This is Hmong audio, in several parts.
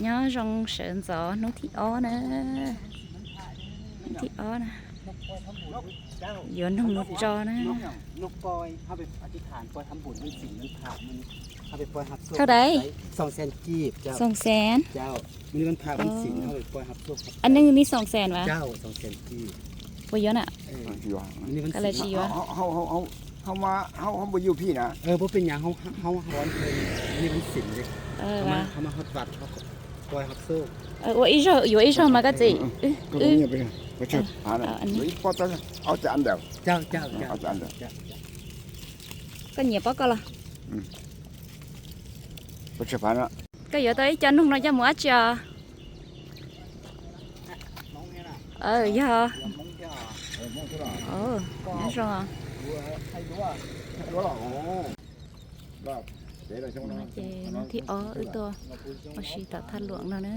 Nyob zoo sawv ntxov hnub thib ob na. Hnub thib ob na. Yuav noog mus tso na. Thau dais? Xoom xees. Anws me xoom xees vas? Puas yuav na? Koj tsis yuav. Ua ib zaug, yuav ib zaug mas koj txiv. Koj nyiam pob koj los? Koj yuav tau ib co noog no coj mus dab tsi os? Yog. Nyob zoo. Ces hnub thib ob wb tuaj ua si tom thaj luam no na.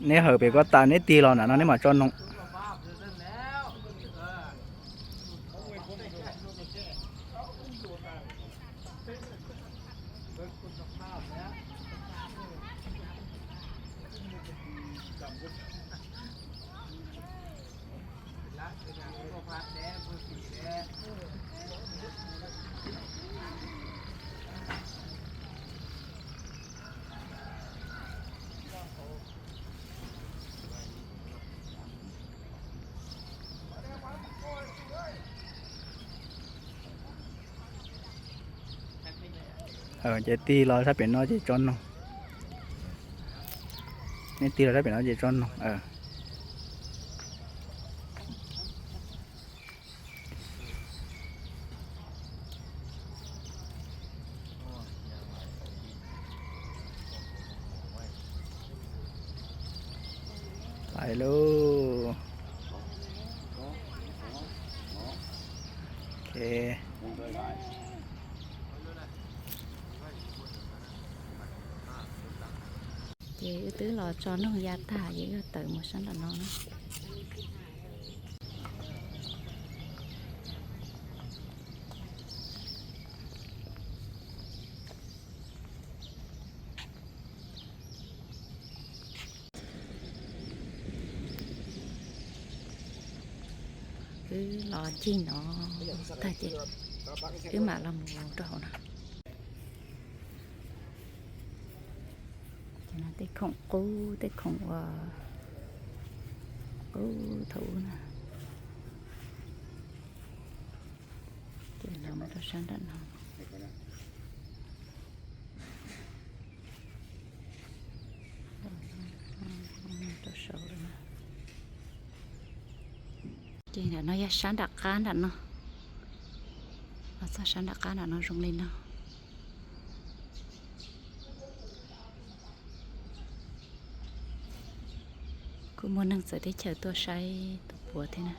Neb hawm pem ko tas neb tig los nram no neb mam tso noog. Ces tig los sab pem no ces tso noog. Neb tig los sab pem no ces tso noog. Lais lauj. Ces wb twb los tso noog ya tag ces wb tawm mus sab nram no na. Wb los cig no tag ces wb mam los mus rau hauv no. Ces no tej khoom qub, tej khoom uas qub thaum ub na. Ces los mus rau sab nram no. Rau saud lawm na. Ces nram no yog sab nram qab nram no. Los txog sab nram qab nram no zoo li no. Kuj muaj neeg txawv teb chaws tuaj saib tus puav thiab na.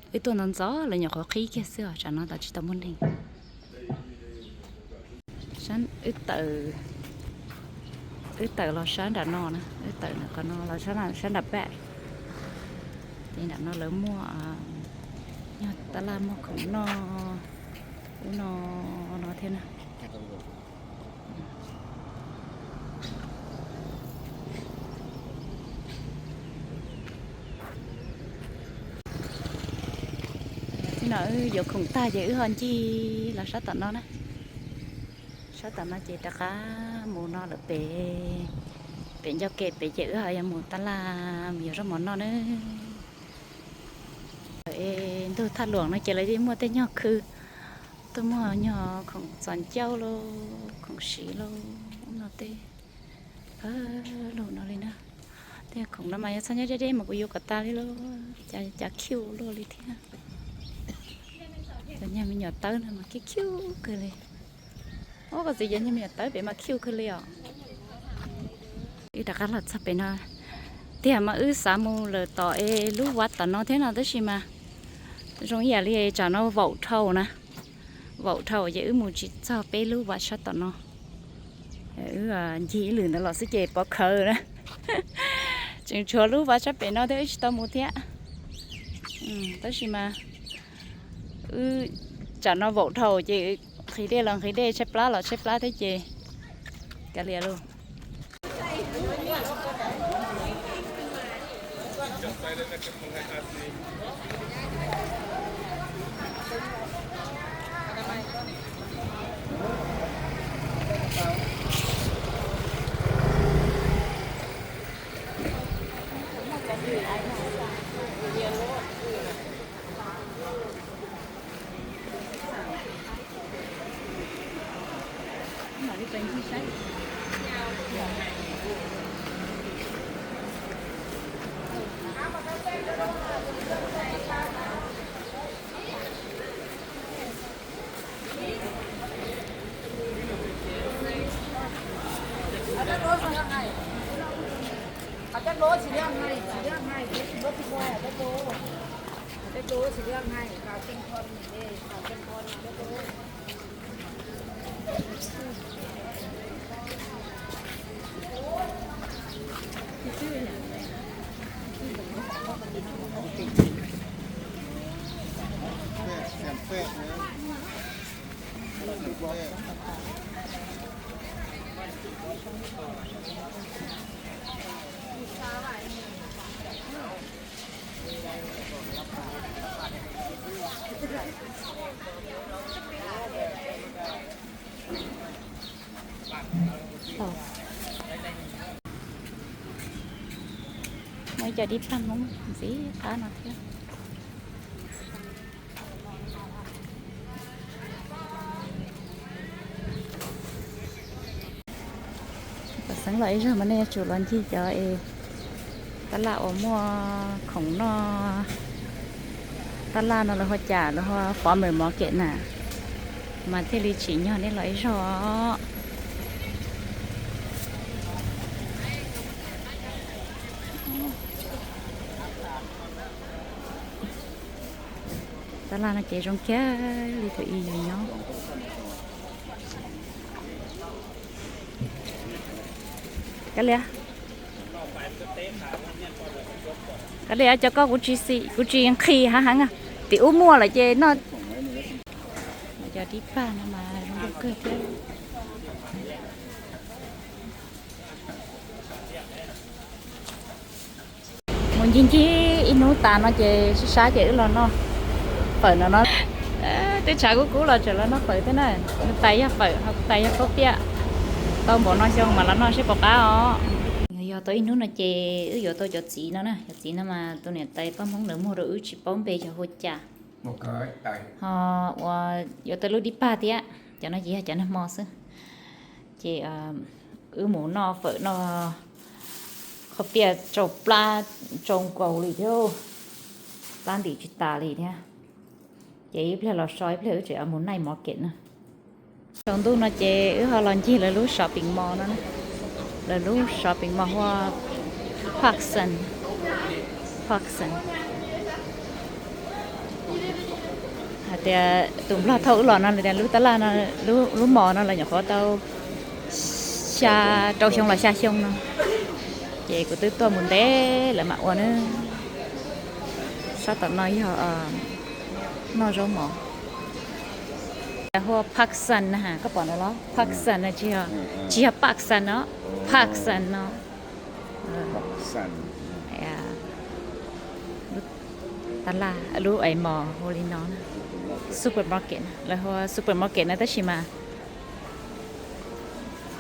Wb tuaj ntxov ntxov lawv nyuam qhuav qhib kiag xwb os, tsam no tas tsis tau muaj neeg. Wb tawm, wb tawm los sab nram no na, wb tawm nram qhov no los sab nram pem. Ces nram no lawv muaj, yog tab laj muaj khoom noj ub no no thiab na. Txij no wb yuav khoom tag ces wb ho ncig los sab tom no na. Sab tom no ces rov qab mus no lawm pem, pem ncauj ke pem ces wb ho yuav mus tab laj mus yuav zaub mov noj na. Es ntug thaj luam no ces lawv yeej muaj tej nyuag khw, tuaj muag nyuag khoom txos ncauj lauj, khoom siv lauj, no tej, lug no li na. Tej khoom no mas yog txhob nyob deb deb mas kuv yuav kom tas li lauj, cas khiu luaj li thiab. Cov nyuag me nyuam tawb no mas khiu khiu kawg li. Ub, koj txiv, cov nyuag me nyuam tawb pem mas khiu kawg li os. Wb rov qab los txog pem no, Tiag mas wb xav mus lawm tom es lub vaj tom no thiab no tab sis mas zoo ib yam li tsam no vaum dhau na, vaum dhau ces wb mus tsis txog peb lub vaj sab tom no. Wb ncig ib lwm ntawd los xwb ces pov khawv na. Tseem tshuav lub vaj sab pem no thiab wb tsis tau mus thiab. Tab sis mas wb tsam no vaum dhau ces nqhis dej los nqhis dej, tshaib plab los tshaib plab thiab ces kav liam lauj. Muaj ib co dib paj Hmoob ntxiv qab no thiab. Cov xeeb los ib zaug mas nej yuav tsum los ncig cov es tab laj uas muaj khoom noj, tab laj no lawv hu cas lawv hu farmer market na, mas thiaj li tsim nyog nej los ib zaug. Tab laj no ces zoo kiag li thaum ub yus nyob. Kav liam, kav liam, cov ko kuv tsis xim, kuv tsis nqhis hav heev, tim ub muaj lawm ces noj. Cov dib paj no mas zoo nkauj kawg thiab. Mus ncig ncig ib hnub tas no ces sib sab ces wb los noj fawm no no. Twb tshav kub kub los tseem los noj fawm thiab na. Nws tais yog fawm, ho kuv tais yog plaub piaj. Tau npaum no xyoo mas los noj seb puas qab os. Yog tau ib hnub no ces wb yuav tau cov txiv no na, cov txiv no mas tus niam tais paj Hmoob lawv muag rau wb tsis paub npe yog hu cas. Ho uas yuav tau lub dib paj thiab, cov no ces yog cov nag hmo xwb. Ces wb mus noj fawm noj qhob piaj tsau plab tsau nkaus li thiab, plab ntim tsis tas li thiab. Ces ib pliag los so ib pliag wb tseem mus night market na. Tsaus ntuj no ces wb ho los ncig lawv lub shopping mall no, lawv lub shopping mall hu ua Parkson, Parkson. Hais tias tus nplog thauj wb los no tias lub tab laj no, lub mall no lawv nyuam qhuav tau xya, rau xyoo los xya xyoo no. Ces kuv twb tuaj mus ntev lawm mam ua na. Sab tom no yog noj zaub mov. Hu ua Parkson na, koj pom ntawd los? Parkson na, tsis yog, tsis yog Parkson no, Parkson no. Tab laj lub mall hu li no, supermarket, lawv hu ua supermarket na tab sis mas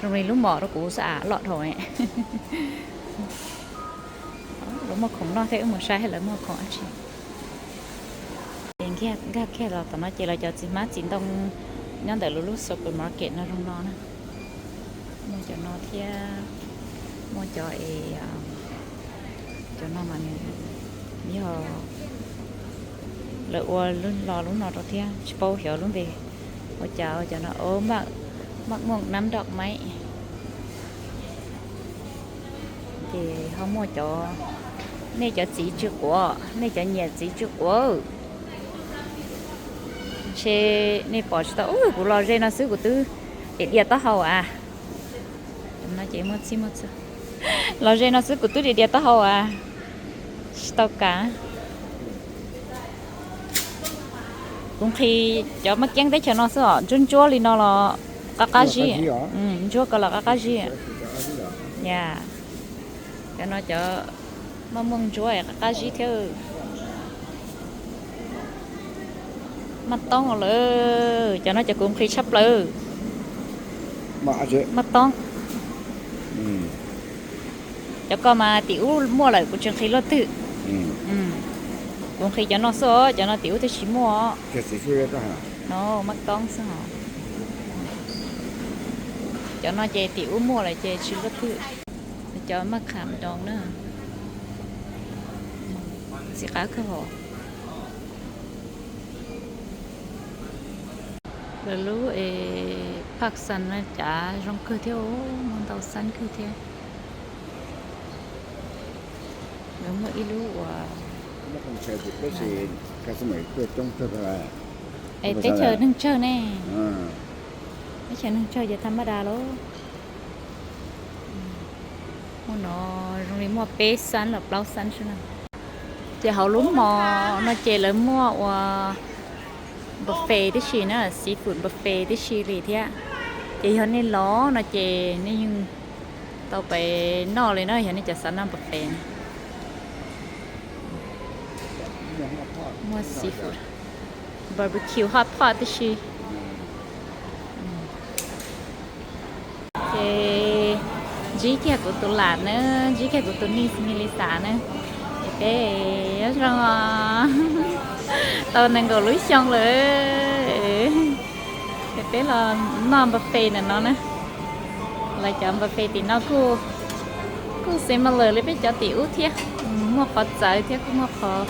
zoo li lub mall rau kuv xwb as, loj dhau. Lawv muaj khoom noj thiab, wb mus saib lawv muaj khoom dab tsi. Ces nkag kiag los tom no ces lawv cov txiv hmab txiv ntoo nyob ntawm lawv lub supermarket no zoo no na. Muaj cov no thiab, muaj cov es, cov no mas nws yog lawv ua los lub no rau thiab, tsis paub xyov lub npe ua cas, cov no, maj mooj nab doj maiv. Ces ho muaj cov Nej cov txiv tsw quav, nej cov nyiam txiv tsw quav. Ntshe nej pom tsis tau, kuv los ze no xwb kuv twb diam diam taub hau as. Los ze no xwb kuv twb diam diam taub hau as. Tsis tau kav. Kuv nqhis cov maj keeb teb chaws no xwb os, ntsuab ntsuab li no los qab qab zib. Ntsuab ko los qab qab zib. Ya, cov no cov maj muaj ntsuab qab qab zib thiab. Maj toob lawm, cov no cov kuv nqhis tshaj plaws. Maj toob. Cov ko mas tim ub muaj lawm, kuv tsis nqhis luaj twg. Kuv nqhis cov no xwb os, cov no tim ub twb tsis muaj. No maj toob xwb os. Cov no ces tim ub muaj lawm ces tsis luaj twg. Cov maj kham doos na. Txiv qab kawg hos. Lawv lub es phaj xan no cav zoo kawg thiab, muaj ntau xab kawg thiab. Lawv muaj ib lub uas es teb chaws neeg tsawg ne. Teb chaws neeg tsawg ces tham maj das lauj. Muaj no zoo li muaj peb xab los plaub xab xwb na. Ces hauv lub mos no ces lawv muaj ua buffet tib si na, seafood buffet tib si li thiab. Ces yog nej los no ces nej yeej tau pais noj li na, yog nej cov xav noj buffet na. Muaj seafood, barbecue, hot pot tib si. Ces ntsib kiag kuv tus lam na, ntsib kiag kuv tus niece Melissa na. Es peb zoo tau nees nkaum lub xyoo lawm. Es peb los noj buffet ntawm no na. Lawv cov buffet tim no kuj, kuj similar li peb cov tim ub thiab, muaj qhov txawv thiab kuj muaj qhov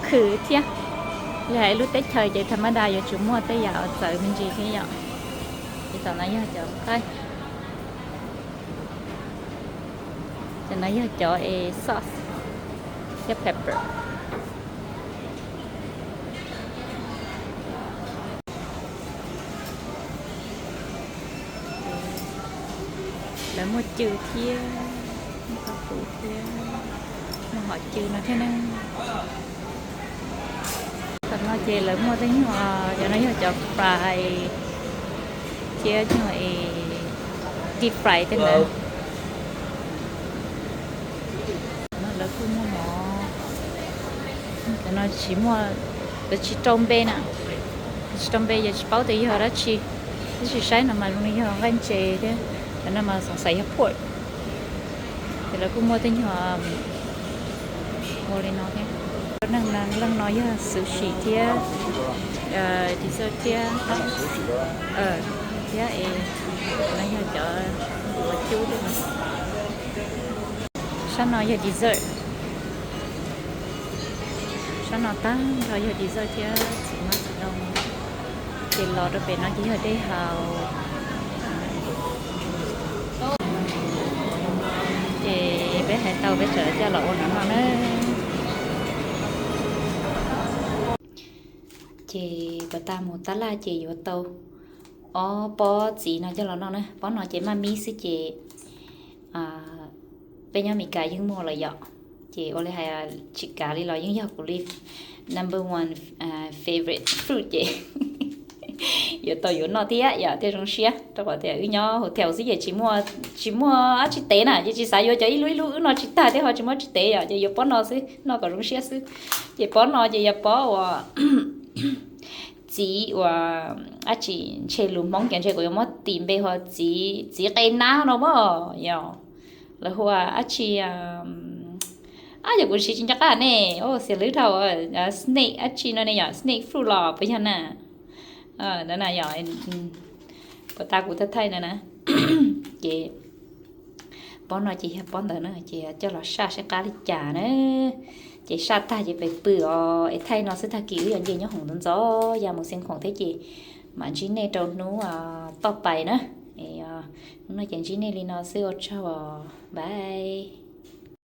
khwv thiab. Li hais ib lub teb chaws ces tham maj das yuav tsum muaj tej yam uas txawv me ntsis thiab yom. Ces tom no yog cov nqaij, cov no yog cov es sauce thiab pepper. Lawv muaj cw thiab, muaj kab pum thiab, muaj hom cw no thiab ne. Tam no ces lawv muaj tej nyuag, cov no yog cov fry thiab nyuag es deep fry tej ntawd. Lawv kuj muaj mov, cov no tsis muaj, lawv tsis rau npe na, tsis rau npe yog tsis paub tias yog dab tsi, tab sis saib no mas zoo li yog nqaij ntses thiab, cov no mas xoom xaim yog pork. Ces lawv kuj muaj tej nyuag ua li no thiab. Neeg leej no yog sushi thiab dessert thiab, thiab es no yog cov ua cub thiab. Sab no yog dessert, sab no tag nrho yog dessert thiab txiv mab txiv ntoo. Ces los rau pem no ces yog dej haus. Ces peb hais tau peb tseem coj los ua no no na. Ces puas tas mus tab laj ces yuav tau ob pob txiv no coj los noj na. Pob no ces maj mib xwb ces peb nyob Meskas yeej muaj lawm yom. Ces ua li hais tsis kav li los yeej yog kuv li number one favorite fruit ces yuav tau yuav noj thiab yom, thiaj zoo siab rau qhov tias wb nyob hotel xwb ces tsis muaj, tsis muaj dab tsi tev na, ces tsis xav yuav cov ib lub ib lub wb noj tsis tag thiab ho tsis muaj dab tsi tev yom, ces yuav pob no xwb noj kom zoo siab xwb. Ces pob no ces yog pob uas txiv uas dab tsi, ntshe lus Hmoob ces ntshe kuv yuav muab tis npe hu txiv, txiv qe nab no mas yog lawv hu ua dab tsi, ab yog kuv siv tsis nco qab ne, xiam lwb dhau, snake dab tsi no ne yom, snake fruit los puas yog na? Yog, puas tas kuv thaij thaij no na. Ces pob no ces yog pob ntawd na, ces coj los saj saib qab li cas na. Ces saj tag ces pem pw os, es thaij no xwb, tag kis wb yuav nce nyob hoom ntxov ntxov ya mus Xeev Khuam thiab ces mam ntsib nej rau hnub toj pais na. Hnub no ces ntsib nej li no xwb, ua tsaug, bye.